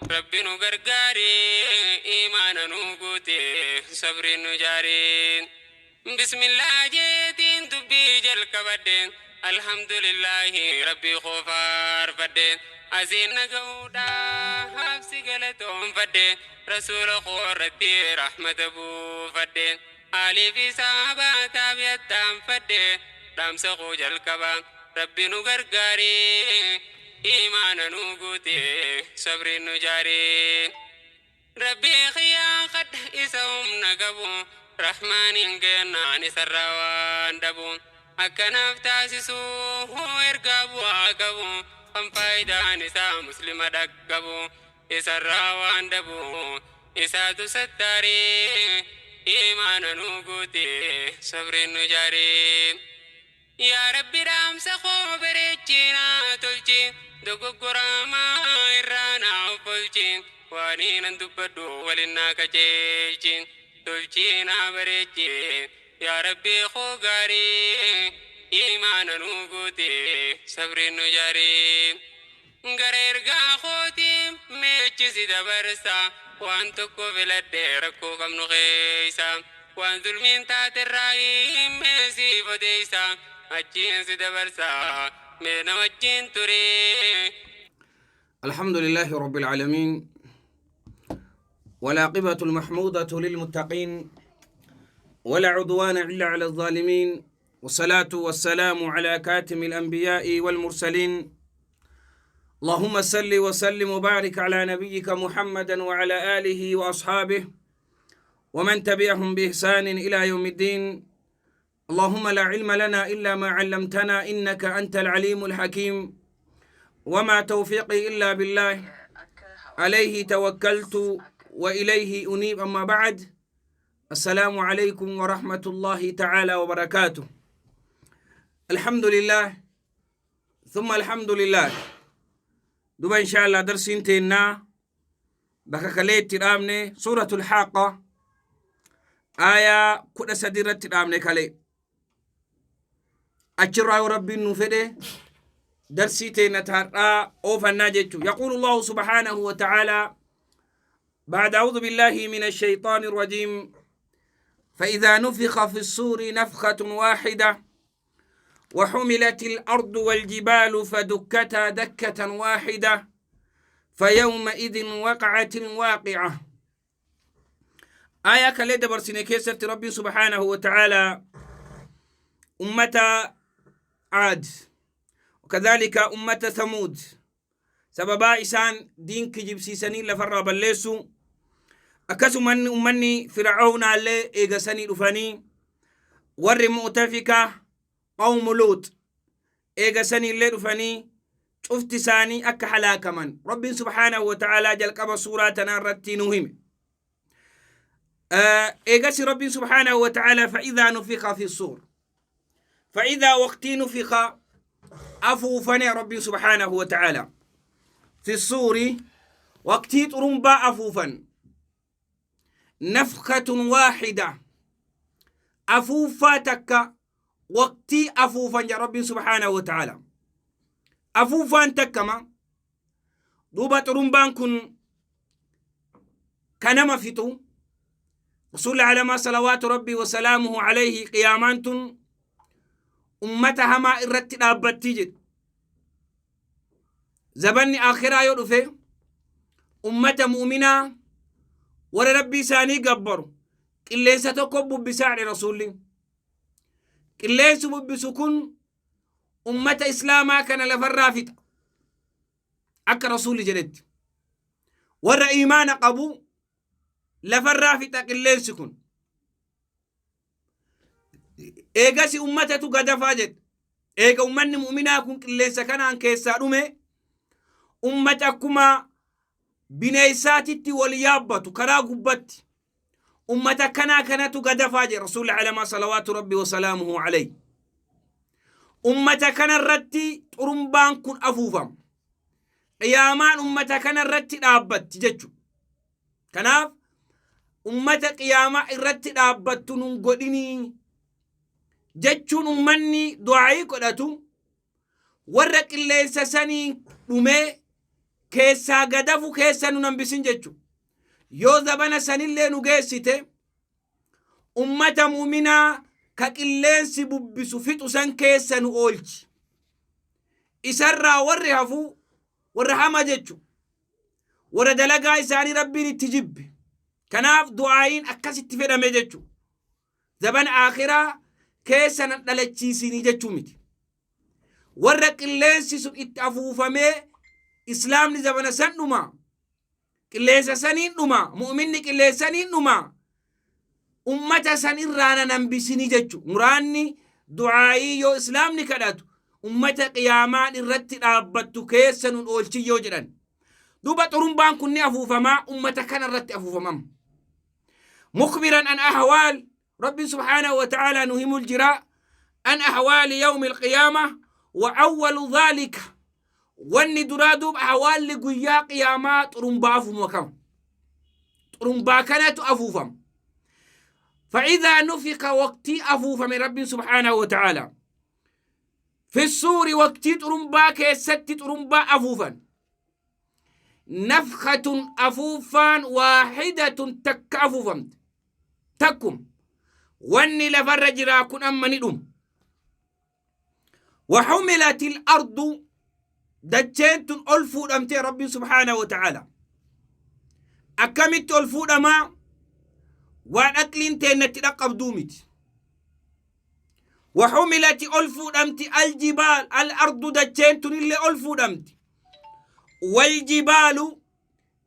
Rabbi nu gargaare, imaana nu guute, sabri nu jaare. Bismillah jeetiin dubbii jalqabadhe, alhamdulillahi Rabbi koo faarfadhe. Asiin naga'uudha habsi galatoonfadhe, rasuula koo irratti rahmata buufadhe. Aalii fi sahabaa taabi'attaanfadhe, dhaamsa koo jalqaba. Rabbi nu gargaare, imaana nu guute, sabri nu jaare. Rabbi kiyyaa kadha isa humna qabu, rahmaaniin kennaan isarraa waan dhabu. Akkanaaf taasisu ergaa bu'aa qabu, kan faayidaan isaa muslima dhaqqabu. Isarraa waan dhabu, isaatu sattaaree, imaana nu guute, sabri nu jaaree. Yaa Rabbi, dhaamsa koo bareechinaa tolchi, dogoggoramaa irraa naa offolchi, waan nan dubbadhu waliin naa qajeelchi, tolchii naa bareechi. Yaa Rabbi koo gaarii, imaana nu guute, sabri nu jaaree. Gara ergaa kootii meechisi dabarsa, waan tokko filadhe rakkoo qabnu keessa. Waan zulmiin taaterraa meesiif odeessa, achiin si dabarsa, mee na wajjin ture. الحمد لله رب العالمين، والعاقبة المحمودة للمتقين، ولا عدوان إلا على الظالمين، والصلاة والسلام على كاتم الأنبياء والمرسلين. اللهم صل وسلم وبارك على نبيك محمد وعلى آله وأصحابه ومن تبعهم بإحسان إلى يوم الدين. اللهم لا علم لنا إلا ما علمتنا، إنك أنت العليم الحكيم، وما توفيقي إلا بالله، عليه توكلت وإليه أنيب. أما بعد، السلام عليكم ورحمة الله تعالى وبركاته. الحمد لله ثم الحمد لله. دوبا إن شاء الله درسين تينا bakka kaleetti dhaabne، سورة الحاقة آية 13 irratti dhaabne kalee. Achirraa yoo Rabbiin nu fedhe darsii teenna taarraa oofannaa jechuu. يقول الله سبحانه وتعالى بعد أعوذ بالله من الشيطان الرجيم: فإذا نفخ في الصور نفخة واحدة، وحملت الأرض والجبال فدكتا دكة واحدة، فيومئذ وقعت الواقعة. آية kalee dabarsine keessatti ربي سبحانه وتعالى أمة عاد وكذلك أمة ثمود، sababa isaan diin kijibsiisanii lafarraa balleessu، akkasuma ummanni Fir'aawnaallee eegasanii dhufanii, warri Mu'tafika, قوم لوط, eegasanii illee dhufanii, cufti isaanii akka halaakaman Rabbiin سبحانه وتعالى jalqaba suuraa tanaa irratti nu hime. Eegasi Rabbiin سبحانه وتعالى: فإذا نفخ في الصور، فإذا waqtii نفخ afuufane Rabbiin سبحانه وتعالى في الصور، waqtii xurumbaa afuufan، نفخة واحدة، afuuffaa takka waqtii afuufan ja Rabbiin سبحانه وتعالى. Afuuffaan takkama. Duuba xurumbaan kun kanama fixu. Rasuulli alamaa صلوات ربي وسلامه عليه qiyaamaan tun ummata hamaa irratti dhaabbattii jedhe. Zabanni akhiraa yoo dhufe, ummata mu'minaa, warra Rabbii isaanii gabbaru, qilleensa tokko bubbisaadhe Rasuulli. Qilleensi bubbisu kun ummata Islaamaa kana lafarraa fixa. Akka Rasuulli jedhetti, warra imaana qabu lafarraa fixa qilleensi kun. Eegasi ummatatu gadafaa jedhe. Eega ummanni mu'minaa kun qilleensa kanaan keessaa dhume, ummata akkuma bineensaatitti wal yaabbatu karaa gubbatti, ummata kanaa kanatu gadafaa jedhe Rasuulli alamaa صلوات ربي وسلامه عليه. Ummata kana irratti xurumbaan kun afuufama, qiyaamaan ummata kana irratti dhaabbatti jechu. Kanaaf ummata qiyaamaa irratti dhaabbattu nun godhinii jechuun ummanni du'aayii godhatu, warra qilleensa sanii dhumee. Keessaa gadafu keessa nun hambisin jechu. Yoo zabana sanillee nu geessite, ummata mu'minaa ka qilleensi bubbisu fixu san keessa nu oolchi. Isarraa warri hafu warra hama jechu. Warra dalagaa isaanii Rabbiin itti jibbe. Kanaaf du'aayiin akkasitti fedhame jechu. Zabana aakhiraa keessa nan dhalachiisinii jechuu miti. Warra qilleensi sun itti afuufamee, islaamni zabana san dhuma, qilleensa saniin dhuma, mu'minni qilleensa saniin dhuma, ummata san irraa nan hambisinii jechu. Muraanni du'aayii yoo islaamni kadhatu, ummata qiyaamaan irratti dhaabbattu keessa nun oolchin yoo jedhan. Duuba xurumbaan kun ni afuufamaa, ummata kana irratti afuufamam. Mukbiran an ahwaal, Rabbiin subhaanahu wa ta'aalaa nu himul jira, an ahwaali yawmi alqiyaama wa awwalu dhaalika, wanni duraa duub ahwaalli guyyaa qiyaamaa xurumbaa afuufama kama xurumbaa kanatu afuufama. Fa'idhaa nufika, waqtii afuufame Rabbiin subhaanahu wa ta'aalaa, fi suuri, waqtii xurumbaa keessatti xurumbaa afuufan, nafkatun, afuuffaan, waahidatun, takka afuufamte, takkum wanni lafarra jiraa kun amma ni dhuma. Waxumilat il ardu, dacheen tun ol fuudhamtee. Rabbiin subhaanahu wa ta'aala akkamitti ol fuudhamaa? Waan aqliin teennatti dhaqqabduu miti. Waxumilati, ol fuudhamti, aljibaal, al ardu, dacheen tunillee ol fuudhamti, waljibaalu,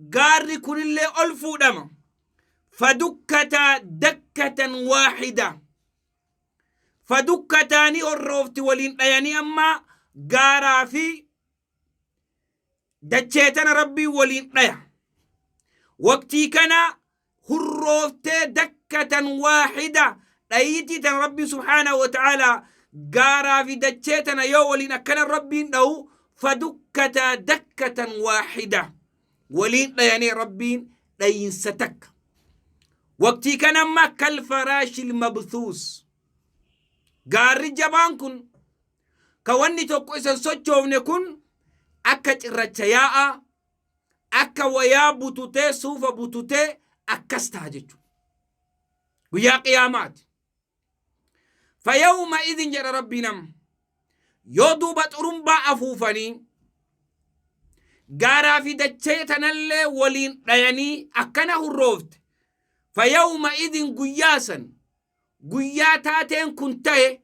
gaarri kunillee ol fuudhama. Fadukkataa dakkatan waaxida, fadukkataanii horroofti, waliin dhayanii. Amma gaaraa fi dachee tana Rabbiin waliin dhaya. Waqtii kana hurrooftee, dakkatan waaxida, dhayiitii tana Rabbiin subhaanahu wa ta'aalaa gaaraa fi dachee tana yoo waliin akkana Rabbiin dha'u, fadukkataa dakkatan waaxida, waliin dhayanii Rabbiin dhayiinsa takka. Waqtii kana amma kalfaraashil mabthuus, gaarri jabaan kun ka wanni tokko isa hin sochoofne kun akka cirracha yaa'a, akka wayaa bututee, suufa bututee akkas ta'a jechuudha. Guyyaa qiyaamaati. Fayawma idin jedha Rabbiin, amma yoo duuba xurumbaa afuufanii gaaraa fi dachee tanallee waliin dhayanii akkana hurroofte, fayawma idin, guyyaa san, guyyaa taateen kun ta'e,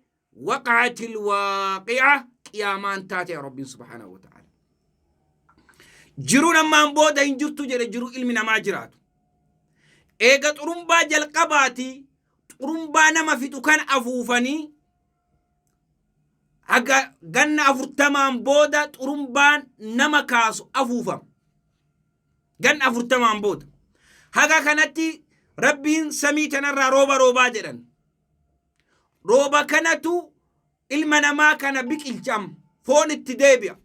waqa'atil waaqi'a, qiyaamaan taate. Rabbiin subhaanahu wa ta'ala jiruun ammaan booda hin jirtu jedhe. Jiruu ilmi namaa jiraatu eega xurumbaa jalqabaati, xurumbaa nama fixu kan afuufanii, haga ganna 40n booda xurumbaan nama kaasu afuufama. Ganna 40n booda haga kanatti Rabbiin samii tanarraa rooba roobaa jedhan. Rooba kanatu ilma namaa kana biqilcha, amma foon itti deebi'a,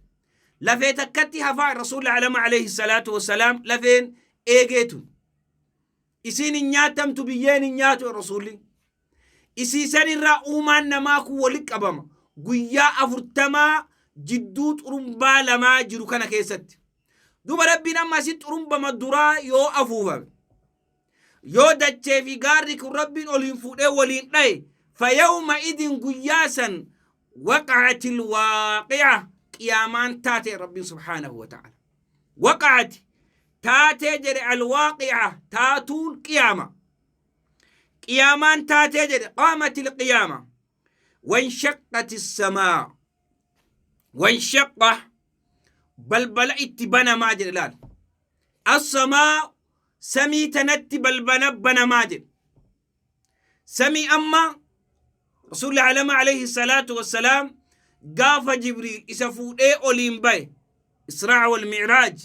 lafee takkatti hafaa. Rasuulli alama alayhi salaatu wasalaam, lafeen eegeetu isiin hin nyaatamtu, biyyeen hin nyaatu. Rasuulli isiisan irraa uumaan namaa kun walitti qabama guyyaa 40 jidduu xurumbaa lamaa jiru kana keessatti. Duuba Rabbiin amma asitti xurumbama duraa yoo afuufame, yoo dachee fi gaarri kun Rabbiin oliin fuudhee waliin dhaye, fayawma idin, guyyaa san, waqa'atil waaqi'a, qiyaamaan taate. Rabbiin subhaanahu wa ta'ala waqa'ati, taatee jedhe. Alwaaqi'a, taatuun qiyaama, qiyaamaan taatee jedhe. Qaamatil qiyaama, wanshaqqati samaa, wanshaqqa, balbala itti banamaa jedhe. Laal, assamaa, samii tanatti balbala banamaa jedhe. Samii amma Rasuulli alama alayhi salaatu wassalaam gaafa Jibriil isa fuudhee oliin baye, Israa wal Mi'raaj,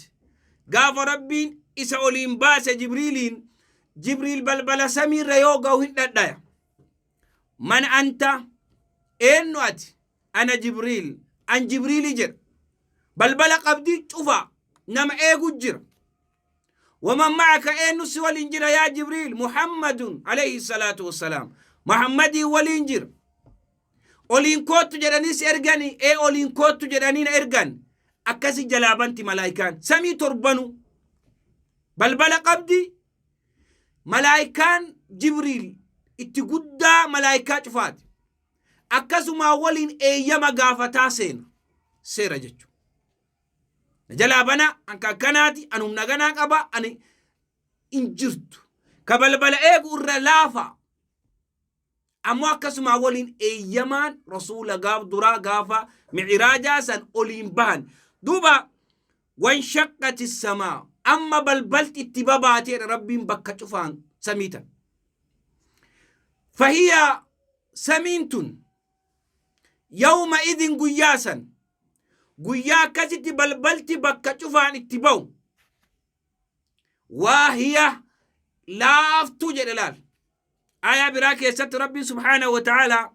gaafa Rabbiin isa oliin baase Jibriiliin, Jibriil balbala samiirra yoo ga'u hin dhadhaya. Man anta? Eenyu ati? Ana Jibriil, an Jibriili jedha. Balbala qabdi cufa, nama eegu jira. Waman ma'aka? Eenyu si waliin jira yaa Jibriil? Muhammadun alayhi salaatu wassalaam, Muhammadii waliin jira. Oliin koottu jedhanii si ergani? Ee, oliin koottu jedhanii na ergan. Akkasi jalaa banti malaayikaan. Samii torbanu balbala qabdi. Malaayikaan Jibriil itti guddaa malaayikaa cufaati. Akkasumaa waliin eeyyama gaafataa seena. Seera jechuudha. Na jalaa bana anka akkanaati an humna ganaa qaba ani hin jirtu. Ka balbala eegu irra laafa. Ammoo akkasumaa waliin eeyyamaan rasuula gaaf duraa gaafa mi'iraajaa san oliin bahan. Duuba wanshaqqati samaa amma balbalti itti babaateedha Rabbiin bakka cufaan samii tan. Fahiya samiin tun yawma idin guyyaa san guyyaa akkasitti balbalti bakka cufaan itti ba'u waahiya laaftuu jedhe laal. Aayaa biraa keessatti Rabbiin subhaanahu wa ta'aalaa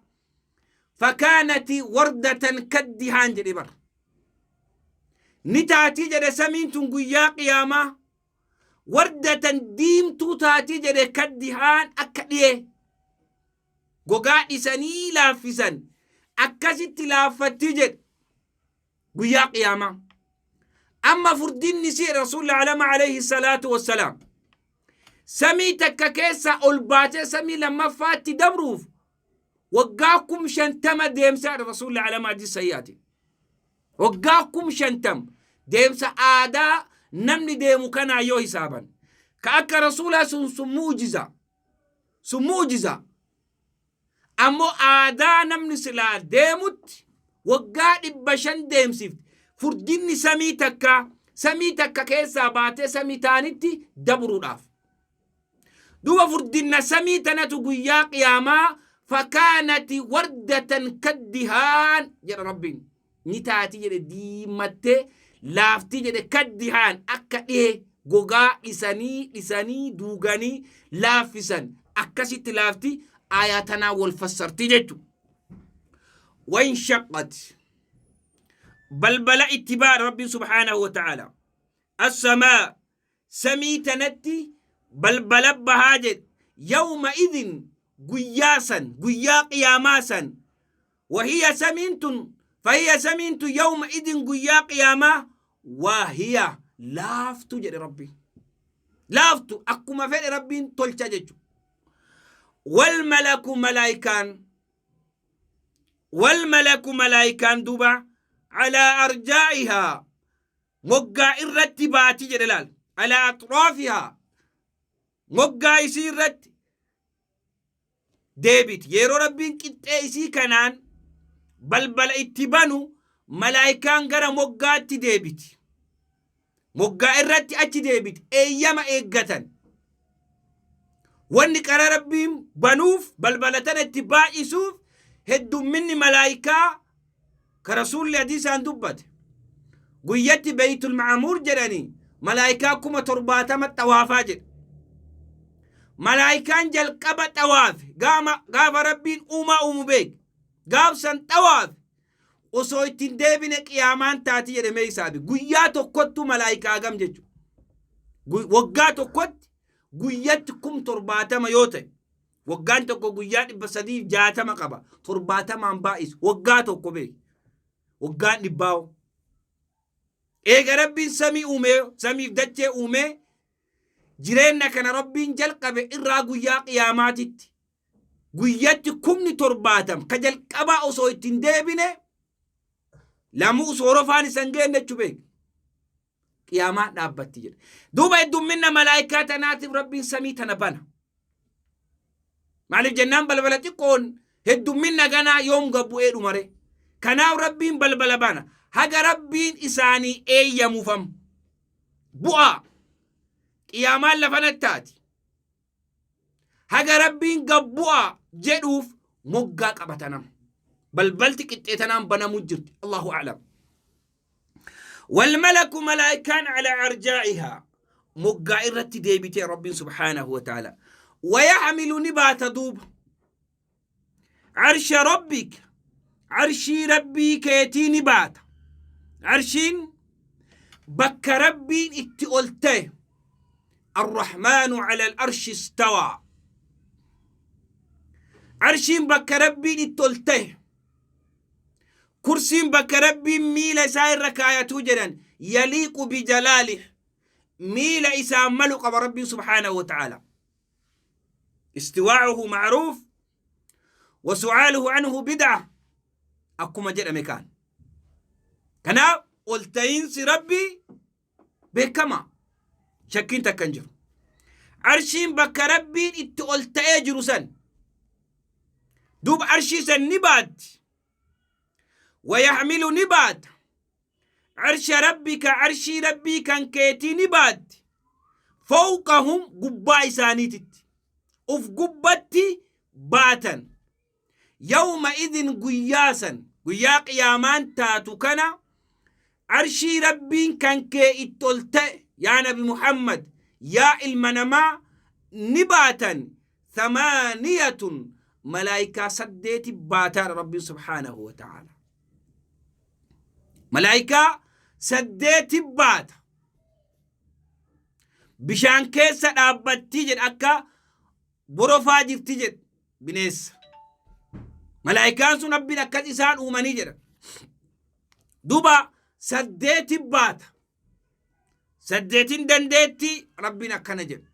fakaanati wardatan kaddihaan jedhe bar. Ni taatii jedhe samiin tun guyyaa qiyaamaa wardatan diimtuu taatii jedhe kaddihaan akka dhiyee gogaa dhisanii laaffisan akkasitti laaffattii jedhe guyyaa qiyaamaa. Amma furdinni isii Rasuulli alama alayhi salaatu wassalaam samii takka keessaa ol baatee samii lammaffaatti dabruuf waggaa 50,000 deemsa Rasuulli alama hadiisa sayyaati. Waggaa 50,000 deemsa aadaa namni deemu kanaa yoo hisaaban. Ka akka Rasuulaa sun sun mu'jiza. Sun mu'jiza. Ammoo aadaa namni silaa deemutti waggaa 500 deemsifti. Furdinni samii takka samii takka keessaa baatee samii taanitti dabruudhaaf. Duuba furdinna samii tanatu guyyaa qiyaamaa fakaanati wardatan kaddihaan jedha Rabbiin. Ni taati jedhe diimattee laaftii jedhe kaddihaan akka dhihe gogaa dhisanii dhisanii duuganii laaffisan akkasitti laafti aayaa tanaa wal fassarti jechu. Wanshaqqat balbala itti ba'a Rabbiin subhaanahu wa ta'ala. As-samaa samii tanatti balbala bahaa jedhe yawma idin guyyaa san guyyaa qiyaamaa san wahiya samiin tun fahiya samiin tun yawma idin guyyaa qiyaamaa waahiya laaftu jedhe Rabbiin. Laaftu akkuma fedhe Rabbiin tolcha jechu. Wal malaku malaayikaan wal malaku malaayikaan duuba alaa arjaa'ihaa moggaa irratti baati jedhe laal alaa axraafihaa moggaa isii irratti deebiti yeroo Rabbiin qixxee isii kanaan balbala itti banu malaayikaan gara moggaatti deebiti moggaa irratti achi deebiti eeyyama eeggatan wanni qara Rabbiin banuuf balbala tana itti baay'isuuf heddumminni malaayikaa ka Rasuulli hadiisaan dubbate guyyatti Beeytul Ma'amuur jedhanii malaayikaa 70,000 xawaafaa jedhe. Malaayikaan jalqaba xawaafe gaafa Rabbiin uumaa uumu beek gaafsan xawaafe osoo ittiin deebine qiyaamaan taati jedhe mee isaabi guyyaa tokkottu malaayikaa gam jechuudha. Waggaa tokkotti guyyatti 70,000 yoo ta'e Waggaan tokko guyyaa 360 qaba. 70n baay'isu. Waggaa tokko beeki. Waggaan dhibbaa'u. Eega Rabbiin samii uumee, samiif dachee uumee, jireenya kana Rabbiin jalqabe irraa guyyaa qiyaamaatitti guyyatti 70,000 ka jalqabaa osoo itti hin deebine lamuu soorofaan isa hin geenne jechuu beeki. Qiyaamaan dhaabbatti jedhe. Duuba heddumminna malaayikaa tanaatiif Rabbiin samii tana bana. Maaliif jennaan balbala xiqqoon heddumminna ganaa yoom gabbu'ee dhumare. Kanaaf Rabbiin balbala bana. Haga Rabbiin isaanii eeyyamuufam. Bu'aa. Qiyaamaan lafa nattaati. Haga Rabbiin gabbu'aa jedhuuf moggaa qabatanam. Balbalti qixxee tanaan banamuu jirti. Allahu a'lam. Walmalaku malaayikaan ala arjaa'ihaa moggaa irratti deebitee Rabbiin subhaanahu wa ta'ala. Wayahmilu ni baata duuba. Arsha Rabbik arshii Rabbii keetii ni baata. Arshiin bakka Rabbiin itti ol ta'e. Arrahmaanu ala al-arshi istawaa. Arshiin bakka Rabbiin itti ol ta'e. Kursiin bakka Rabbiin miila isaa irra kaayatuu jedhan, yaliiqu bijalaalih, miila isaan malu qaba Rabbiin subhaanahu wa ta'ala. Istiwaa'uhu ma'ruuf wa su'aaluhu anhu bid'a, akkuma jedhame kaan. Kanaaf ol ta'iinsi Rabbii beekama, shakkiin takka hin jiru. Arshiin bakka Rabbiin itti ol ta'ee jiru san, duuba arshii san ni baatti. Wayahmilu, ni baata, arsha rabbika, arshii Rabbii kan keetii ni baatti, fawqahum, gubbaa isaaniititti, uf gubbatti baatan. Yawma idin, guyyaa san, guyyaa qiyaamaan taatu kana, arshii Rabbiin kan kee itti ol ta'e, yaa Nabi Muhammad, yaa ilma namaa, ni baatan. Thamaaniyatun, malaayikaa saddeeti baataadha Rabbiin subhaanahu wa ta'ala. Malaayikaa saddeeti baata. Bishaan keessa dhaabbattii jedha, akka borofaa jirti jedha bineensa. Malaayikaan sun Rabbiin akkas isaan uumanii jedha. Duuba saddeeti baata. Saddeetin dandeetti Rabbiin akkana jedha.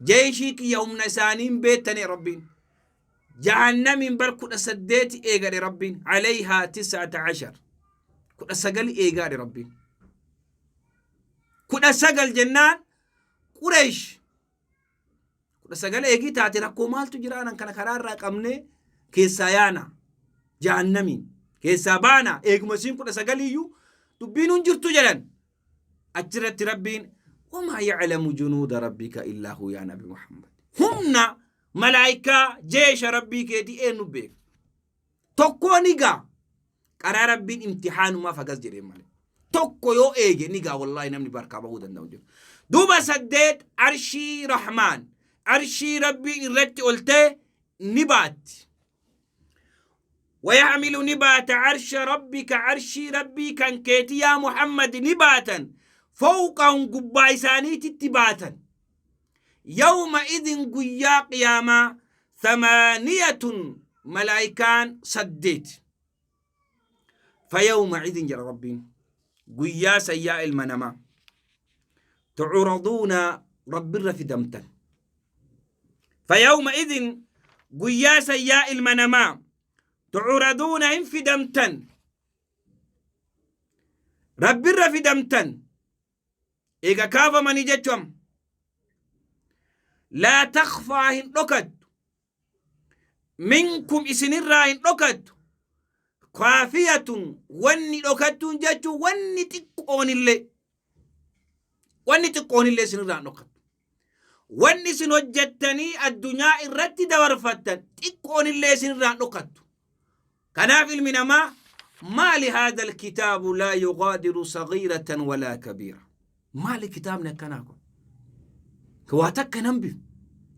Jeeshii kiyya humna isaanii hin beektanii Rabbiin. Jahannamiin bar 18 eegadhe Rabbiin. Alayhaa 19. 19 eegaadhe Rabbiin. 19 jennaan Qureesh 19 eegii taate, rakkoo maaltu jira? Anan kana karaa irraa qabnee keessaa yaana, jahannamiin keessaa baana, eeguma isiin 19 iyyuu dubbiin hin jirtu jedhan. Achirratti Rabbiin wamaa ya'lamu junuuda rabbika illaa hu. Yaa Nabi Muhammad, humna malaayikaa jeesha Rabbii keetii eenyu beeka? Tokkoo ni gaa qaraa Rabbiin imtihaanumaaf hagas jedheen malee, tokko yoo eege ni gaa. Wallaahi namni barkaa bahuu danda'u jiru. Duuba saddeet arshii Rahmaan, arshii Rabbiin irratti ol ta'e ni baatti. ويحمل، نبات، عرش ربك، عرشي ربي كان كيتي يا محمد نباتا، فوقهم، قبا إسانيت اتباتا. يومئذ، قيا قياما، ثمانية، ملائكان سديت. فيومئذ جل ربي قيا سياء المنما تعرضون، رب الرفدمتا. فيومئذ، قيا سياء المنما، تعرضون، إن فدمتن، رب الرفدمتن إيغا كافمني جتشم. لا تخفى، hin dhokattu، منكم، isinirraa hin dhokattu، خافية، wanni dhokattuun jechuun wanni xiqqoonillee, wanni xiqqoonillee isinirraa hin dhokattu. Wanni isin hojjettanii addunyaa irratti dabarfattan xiqqoonillee isinirraa hin dhokattu. Kanaaf ilmi namaa maali? هذا الكتاب لا يغادر صغيرة ولا كبيرة. Maali kitaabni akkanaa kun ka waa takka nan bifu,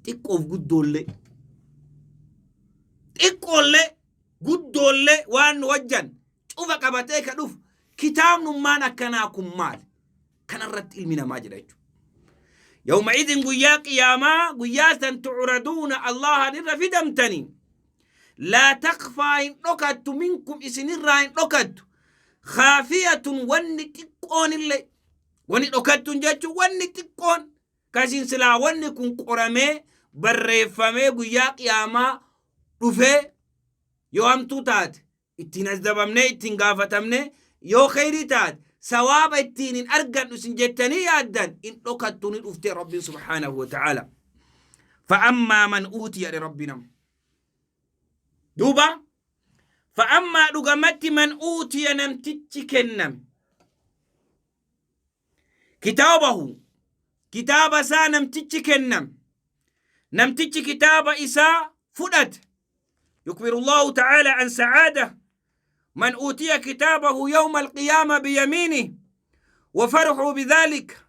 xiqqoof guddoollee, xiqqoollee guddoollee waan nu hojjan cufa qabatee ka dhufu kitaabnummaan akkanaa kun maali? Kanarratti ilmi namaa jedha jechuudha. يومئذ، guyyaa qiyaamaa, guyyaa san، تعرضون، Allahan irra fidamtanii، لا تخفى، hin dhokattu، منكم، isinirraa hin dhokattu، خافية، wanni xiqqoonillee. Wanni dhokattuun jechuun wanni xiqqoon kasiin silaa wanni kun qoramee barreeffamee guyyaa qiyaamaa dhufee, yoo hamtuu taate ittiin as dabamnee ittiin gaafatamnee, yoo kheyrii taate sawaaba ittiin hin argadhu isin jettanii yaaddan, hin dhokattu, ni dhuftee Rabbiin subhaanahu wa ta'ala. فأما من أوتي jedhe Rabbi nama. Duuba فأما، dhugamatti، من أوتي، namtichi kenname، كتابه، kitaaba isaa namtichi kenname, namtichi kitaaba isaa fudhate. يخبر الله تعالى عن سعادة من أوتي كتابه يوم القيامة بيمينه وفرحوا بذلك،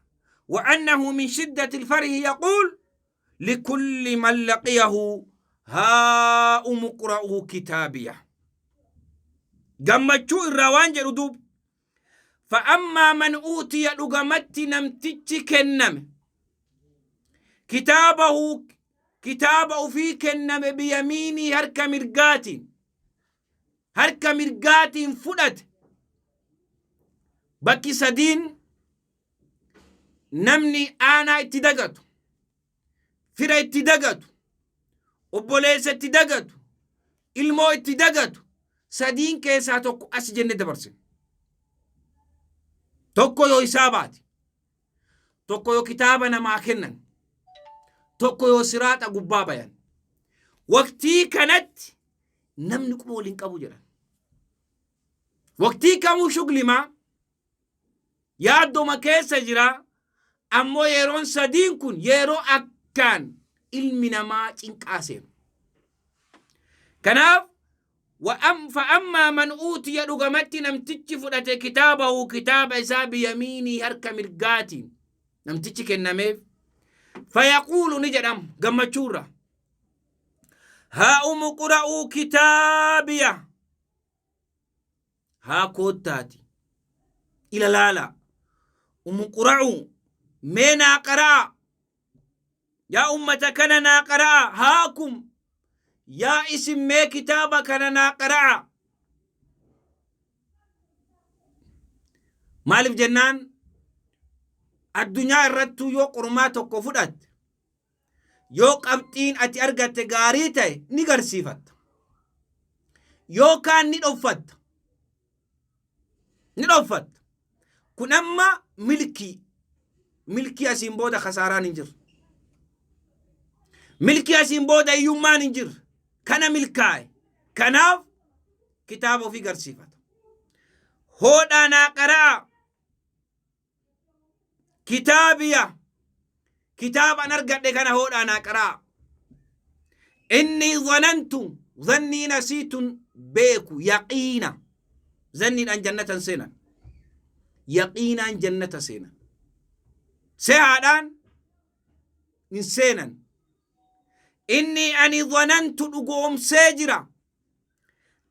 وأنه من شدة الفرح يقول لكل من لقيه هاؤم اقرءوا كتابيه. Gammachuu irraa waan jedhu duub. فأما من أوتي، dhugamatti namtichi kenname، كتابه، kitaaba ufii kenname، بيمينه، harka mirgaatiin, harka mirgaatiin fudhate. Bakki sadiin namni aanaa itti dagatu, fira itti dagatu, obboleessa itti dagatu, ilmoo itti dagatu, sadiin keessaa tokko as jenne dabarsine. Tokko yoo isaa baate, tokko yoo kitaaba namaa kennan, tokko yoo siraaxa gubbaa bayan. Waqtii kanatti namni quba waliin qabu jedhan. Waqtii kamuu shuglimaa yaaddoma keessa jira, ammoo yeroon sadiin kun yeroo akkaan ilmi namaa cinqaa seenu. Kanaaf fa'ammaa man uutiya, dhugamatti namtichi fudhate, kitaabahu, kitaaba isaa, biyamiinii, harka mirgaatiin namtichi kennameef, fayaquulu, ni jedham gammachuurra, haa umuqra'uu kitaabiya, haa koottaati ila laala, umuqra'uu, mee naa qara'a, yaa ummata kana naa qara'a, haakum, yaa isin, mee kitaaba kana naa qara'a. Maaliif jennaan, addunyaa irrattuu yoo qormaa tokko fudhatte, yoo qabxiin ati argatte gaarii ta'e, ni garsiifatta, yookaan ni dhoffatta, ni dhoffatta. Kun amma milkii, milkii asiin booda kasaaraan hin jirre, milkii asiin booda hiyyummaan hin jirre, kana milkaa'e. Kanaaf kitaaba ofii garsiifata. Hoodhaa naa qara'a kitaabiya, kitaaban argadhe kana hoodhaa naa qara'a. Inni zanantu, zanniin asiitun beeku yaqiina, zanniidhaan jannatan seenan, yaqiinaan jannata seenan, sehaadhaan hin seenan. Inni ani zanantu, dhugoomsee jira,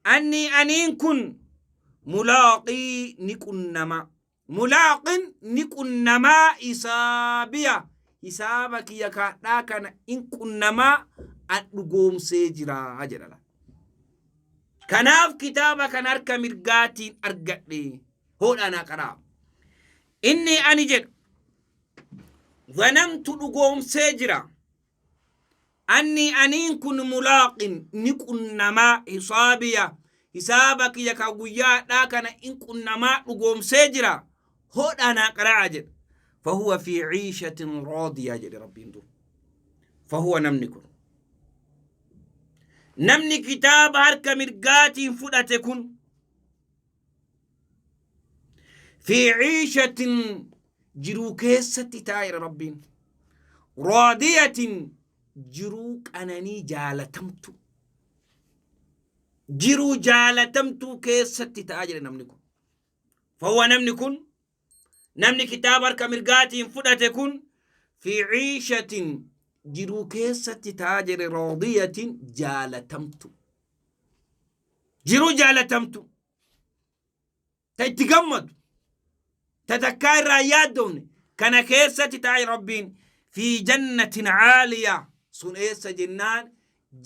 anni aniin kun, mulaaqii, ni qunnama, mulaaqin, ni qunnamaa, hisaabiya, hisaaba kiyya kaadhaa kana in qunnamaa an dhugoomsee jira jedha. Kanaaf kitaaba kan harka mirgaatiin argadhe hoodhaa naa qaraa. Inni ani jedhu zanamtu, dhugoomsee jira, anni aniin kun, mulaaqin, ni qunnamaa, hisaabiya, hisaaba kiyya ka guyyaadhaa kana in qunnamaa dhugoomsee jira, hoodhaa naa qara'a jedha. Fahuwa fi ciishatin raadiya jedhe Rabbiin. Dur fahuwa, namni kun, namni kitaaba harka mirgaatiin fudhate kun, fi ciishatin, jiruu keessatti taa'eera Rabbiin, raadiyatin, jiruu qananii jaalatamtu, jiruu jaalatamtuu keessatti ta'aa jedhe namni kun. Fahuwa, namni kun, namni kitaaba harka mirgaatiin fudhate kun, fi ciishatin, jiruu keessatti ta'aa jedhe, raadiyatin, jaalatamtu, jiruu jaalatamtu, ta itti gammadu, ta takkaa irraa hin yaaddoofne kana keessatti taa'e Rabbiin. Fi jannatin caaliyaa, sun eessa jennaan,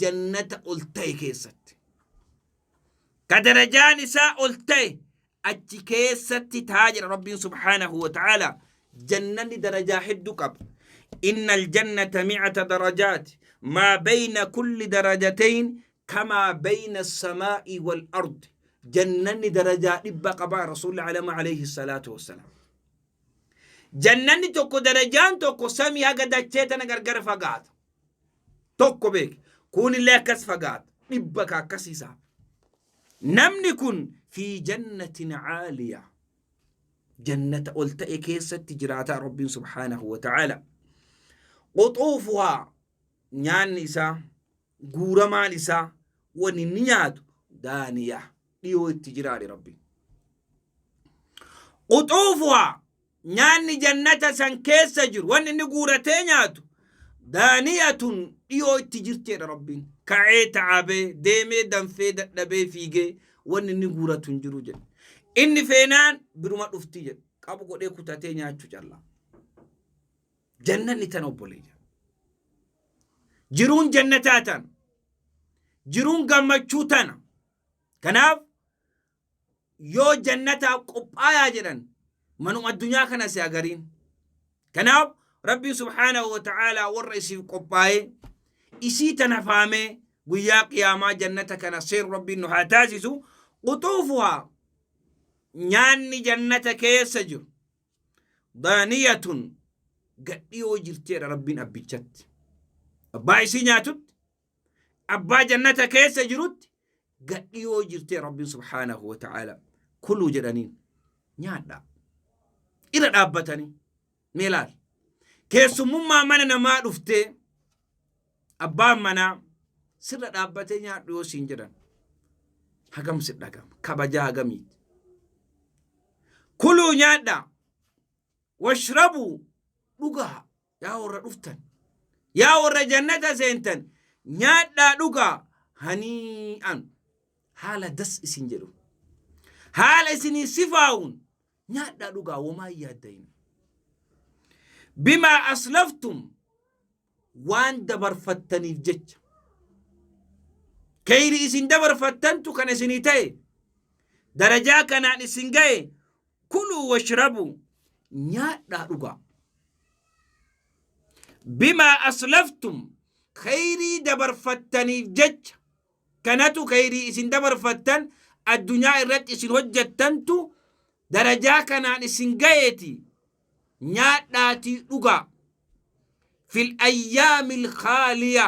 jannata ol ta'e keessatti, ka darajaan isaa ol ta'e achi keessatti ta'a jedha Rabbiin subhaanahu wa ta'aala. Jannanni darajaa hedduu qaba. Inna aljannata mi'ata darajaat, maa bayna kulli darajatayn kamaa bayna samaa'i wal ardi. Jannanni darajaa 100 qaba. Rasuulli alama alayhi salaatu wassalaam, jannanni tokko, darajaan tokko samii haga dachee tana gargar fagaata. Tokko beek, kunillee akkas fagaata, 100 ka akkasiisaa. Namni kun fi jannatin caaliya, jannata ol ta'e keessatti jiraataa Rabbiin subhaanahu wa ta'aala. Quxuufuhaa, nyaanni isaa, guuramaan isaa, wani inni nyaatu, daaniya, dhiyoo itti jiraadhe Rabbiin. Quxuufuhaa, nyaanni jannata san keessa jiru, wanni inni guuratee nyaatu, daaniyatun, dhiyoo itti jirteedha Rabbiin. Ka'ee ta'abee deemee danfee dadhabee fiigee wanni inni guuratu hin jiru jedhe. Inni feenaan biruma dhufti jedhe, qabu godhee kutatee nyaachuu callaa. Jannanni tan, obboleeyyan. Jiruun jannataa tana, jiruun gammachuu tana. Kanaaf Yoo jannataaf qophaayaa jedhan manuma addunyaa kana si agariin. Kanaaf Rabbiin subhaanahu wa ta'aalaa warra isiif qophaa'ee isii tana faamee guyyaa qiyaamaa jannata kana seeru Rabbiin nu haa taasisu. Quxuufuhaa, nyaanni jannata keessa jiru, daaniyatun, gadhiyoo jirteedha Rabbiin abbichatti. Abbaa isii nyaatutti, abbaa jannata keessa jirutti gadhiyoo jirtee Rabbiin subhaanahu wa ta'ala kuluu jedhaniin, nyaadhaa. Irra dhaabbatanii mee laal. Keessummummaa mana namaa dhuftee abbaan manaa sirra dhaabbatee nyaadhu yoo siin jedhan hagam si dhagama, kabajaa hagamiiti. Kuluu, nyaadhaa, washrabuu, dhugaa, yaa warra dhuftan, yaa warra jannata seentan, nyaadhaa dhugaa, hanii'an, haala das isin jedhu, haala isinii sifaa'uun nyaadhaa dhugaa, womaa hin yaaddayin. Bimaa aslaftum, waan dabarfattaniif jecha, keyri isin dabarfattantu kana isinii ta'e, darajaa kanaan isin ga'e. Kuluu washrabuu, nyaadhaa dhugaa, bimaa aslaftum, kheyrii dabarfattaniif jecha kanatu, kheyrii isin dabarfattan addunyaa irratti isin hojjettantu darajaa kanaan isin ga'eeti, nyaadhaatii dhugaa. Fil ayyaamil khaaliya,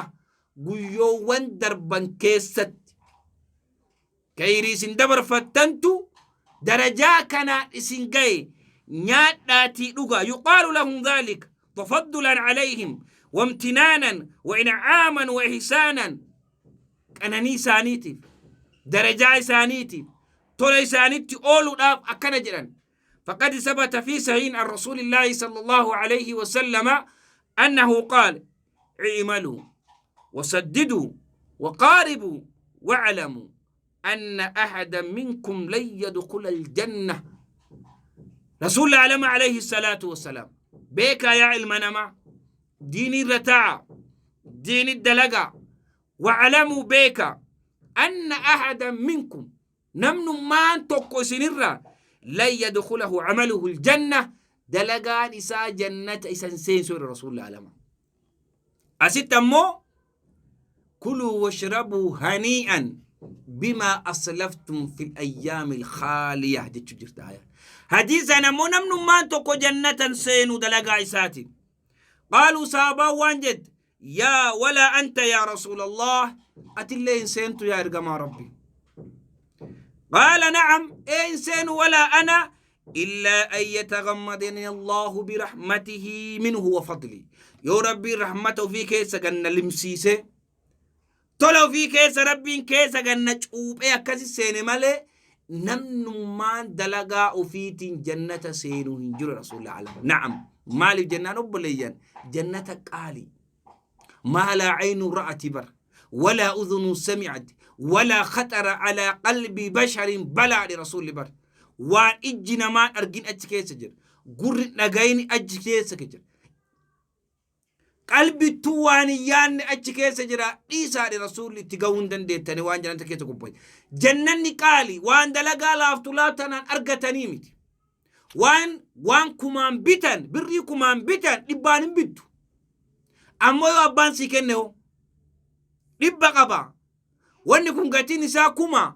guyyoowwan darban keessatti kheyrii isin dabarfattantu darajaa kanaan isin gaye, nyaadhaatii dhugaa. Yuqaalu lahum dhaalika tafaddulan alayhim wamtinaanan wa in'aaman wa ihsaanan, qananii isaaniitiif, darajaa isaaniitiif, tola isaanitti ooluudhaaf akkana jedhan. فقد ثبت في صحيح عن رسول الله صلى الله عليه وسلم أنه قال: اعملوا وسددوا وقاربوا واعلموا أن أحدا منكم لن يدخل الجنة. رسول الله عليه الصلاة والسلام beekaa yaa ilma namaa, diinii irra taa'a, diini dalagaa. واعلموا, beekaa, أن أحدا منكم, namnummaan tokko isinirraa, لن يدخله عمله الجنة, dalagaan isaa jannata isan seensu irra rasuulli alama. Asitti ammoo كلوا واشربوا هنيئا بما أسلفتم في الأيام الخالية jechuu jirta aya. Hadiisaan ammoo namnummaan tokko jannatan seenu dalagaa isaatiin. قالوا, saabaan waan jette: يا ولا أنت يا رسول الله؟ Atillee hin seentu yaa ergamaa Rabbi? قال: نعم, ee, hin seenu, ولا أنا إلا أن يتغمدني الله برحمته منه وفضله. Yoo Rabbiin rahmata ofii keessa ganna limsiise, tola ofii keessa Rabbiin keessa ganna cuuphee akkasi seene malee, namnummaan dalagaa ofiitiin jannata seenuu hin jiru rasuulli alam. Na'am, maaliif jennaan, obboleeyyan, jannata qaalii ما لا عين رأت بر ولا أذن سمعت ولا خطر على قلب بشر بلا لرسول بر. Waan ijji namaan argin achi keessa jira, gurri dhagayini achi keessa jira, qalbittuu waan hin yaanne achi keessa jira. Dhiisaadhe, rasuulli itti gahuu hin dandeettani waan jannata keessa qophaa'e. Jannanni qaali, waan dalagaa laaftu laaftanaan argatanii miti. Waan kumaan bitan, birrii kumaan bitan dhibbaan hin bittu. Ammoo yoo abbaan sii kenne hoo, 100 qaba, wanni kun gatiin isaa 1000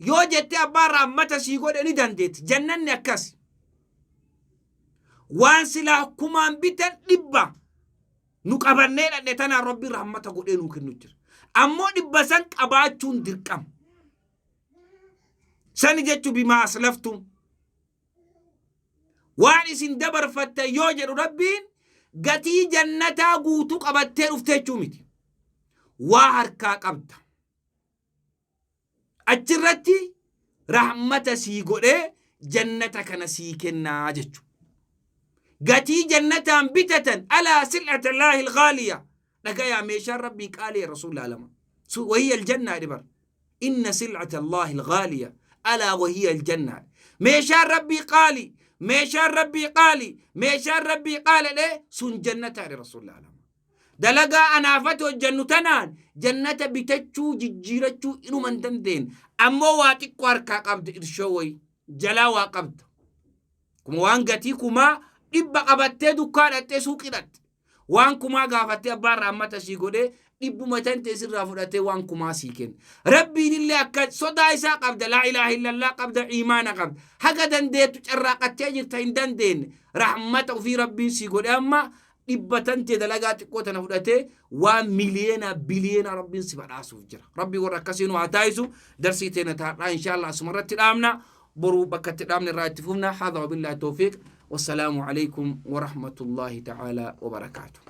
yoo jettee abbaan raammata sii godhe, ni dandeetti. Jannanni akkas, waan silaa kumaan bitan 100 nu qabannee dhadhe tanaan Rabbiin rahmata godhee nuu kennu jira. Ammoo 100 san qabaachuun dirqama. Sani jechu بما أسلفتم, waan isin dabarfattan yoo jedhu Rabbiin, gatii jannataa guutuu qabattee dhufte jechuu miti. Waa harkaa qabda. Achirratti rahmata sii godhee jannata kana sii kennaa jechu. Gatii jannataan bitatan, ألا سلعة الله الغالية, dhagayaa, meeshaan Rabbii qaalii rasuulli alama. وهي الجنة dhibar. إن سلعة الله الغالية ألا وهي الجنة. Meeshaan Rabbii qaali, meeshaan Rabbii qaali, meeshaan Rabbii qaali sun jannataadha rasuulli alama. Dalagaa anaafati hojjannu tanaan jannata bitachuu jijjiirachuu inuma hin dandeenye. Ammoo waa xiqqoo harkaa qabdi, irshoo wayi. Jalaa waa qabda. Kuma waan gatii 100,000 qabattee dukkaa dhaqxee suuqii dhaqxe. Waan kumaa gaafattee abbaan raammata sii godhee dhibbuma tantee sirraa fudhatee waan kumaa sii kenna. Rabbiin illee akka sodaa isaa qabda, laa ilaaha illallah qabda, iimaana qabda. Haga dandeettu carraaqattee jirta, hin dandeenye. Rahmata ofii Rabbiin sii godhe, amma dhibba tantee dalagaa xiqqoo tana fudhatee waan miliyoonaa biliyoonaa Rabbiin si badhaasuuf jira. Rabbi warra akkasii nu haa taasisu. Darsii teena taadhaa inshaallah asuma irratti dhaabna. Boruu bakka itti dhaabne irraa itti fufna. Haadha wabillahi tawfiiq. Wassalaamu alaikum warahmatullahi ta'ala wabarakaatu.